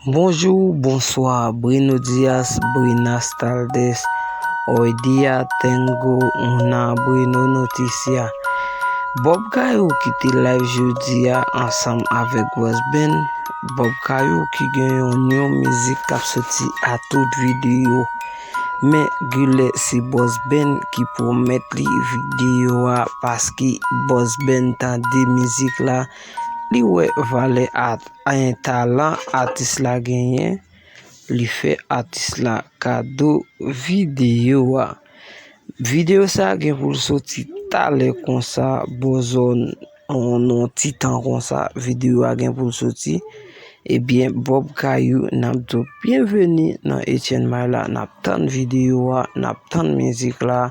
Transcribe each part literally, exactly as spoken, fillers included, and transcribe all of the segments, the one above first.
Bonjou, bonswa, Breno Dias, Brenas Taldes, hoy día, tengo una buena noticia. Bob Kayou kite live jodi a ansanm avèk Boss Ben. Bob Kayou ki gen yon nyon mizik k ap soti a tout videyo. Men gilè se Boss Ben ki pwomèt li videyo a paske Boss Ben tande mizik la, li wè valè a, en talan atis la genyen, li fè atis la kado videyo a. Videyo sa a gen pou l soti talè konsa, bòzò nan yon ti tan konsa, videyo a gen pou l soti. Ebyen, Bob Kayou, n ap di w byenveni nan Etienne May la, n ap tann videyo a, n ap tann mizik la,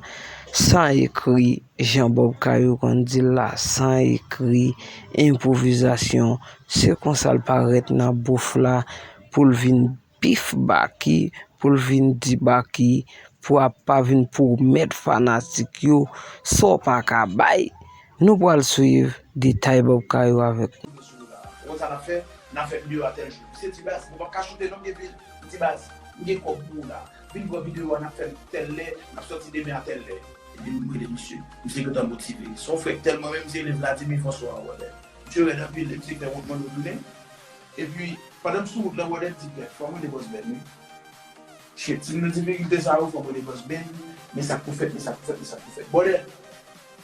san ekri, jan Bob Kayou konn di l la, san ekri, enpwovizasyon, se konsa l parèt nan bouf la, pou l vin bif Baky, pou l vin di Baky, pou ap pa vin pwomèt fanatik yo sa w pa ka bay. Nou pral swiv detay Bob Kayou avèk nou. Wè sa n ap fè, n ap fè videyo a tèl jou. Misye di, baz, mwen p ap ka choute non, m gen vil. M di, baz, m gen kòb pou ou la. Vin pran videyo a, n ap fè l tèl lè, n ap sòti demen a tèl lè. Epi m rele misye. Misye gentan motive. Se yon frè k tèlman renmen, misye rele Vladimir François, brother. Misye rèd anpil, epi misye fè wont mande w tounen. Epi, pandan m sou wout lan, brother, m di, bèf, fò m rele Boss Ben, wi. Shit, si m nan difikilte sa yo, fò m rele Boss Ben, men sa k pou fèt, men sa k pou fèt, men sa k pou fèt. Brother,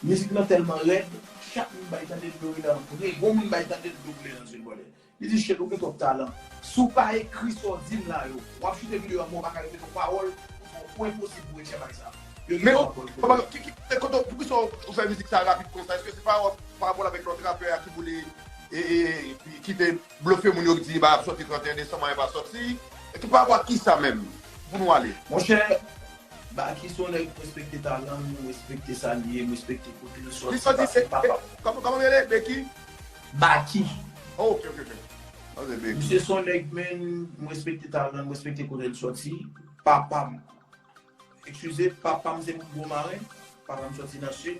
mizik lan tèlman rèd, chak moun bay tande l, Florida antre, gon moun bay tande l, double nan zye l, brother. Li di, shit, ou gen twòp talan. Si w pa ekri sa w di m la yo, w ap choute videyo a, men w pa ka repete yon pawòl, ou fè yon pwen posib pou retire bagay sa. Yo gen twòp pwen. Men, ki, ki, kote, poukisa w fè mizik sa rapid konsa? Èske se pa, pa rapò avèk lòt rapè a ki boule, e, e, e, ki te blofe moun yo, ki di, ba, ap sòti trant et un desanm, anyen pa sòti? E ki pa rapò ak kisa menm? Pou nou ale. Monchè, Baky se yon nèg m respekte talan l, m respekte sa l ye, m respekte kote l sòti, paske papa m. Kòman, kòman l rele? Becky? Baky. Oh, ok, ok, ok. Misye se yon nèg, men, m respekte talan l, m respekte kote l sòti. Papa m. Eskize, papa m se Gwo Maren. Papa m sòti nan Sid.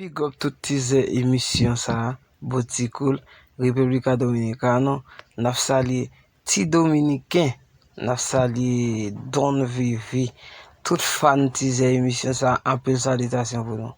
Big up tout tizè emisyon sa a, Boutikoul, República Dominicana, n ap salye ti Dominiken, n ap salye Don Vivi, tout fan tizè emisyon sa a, anpil salitasyon pou nou.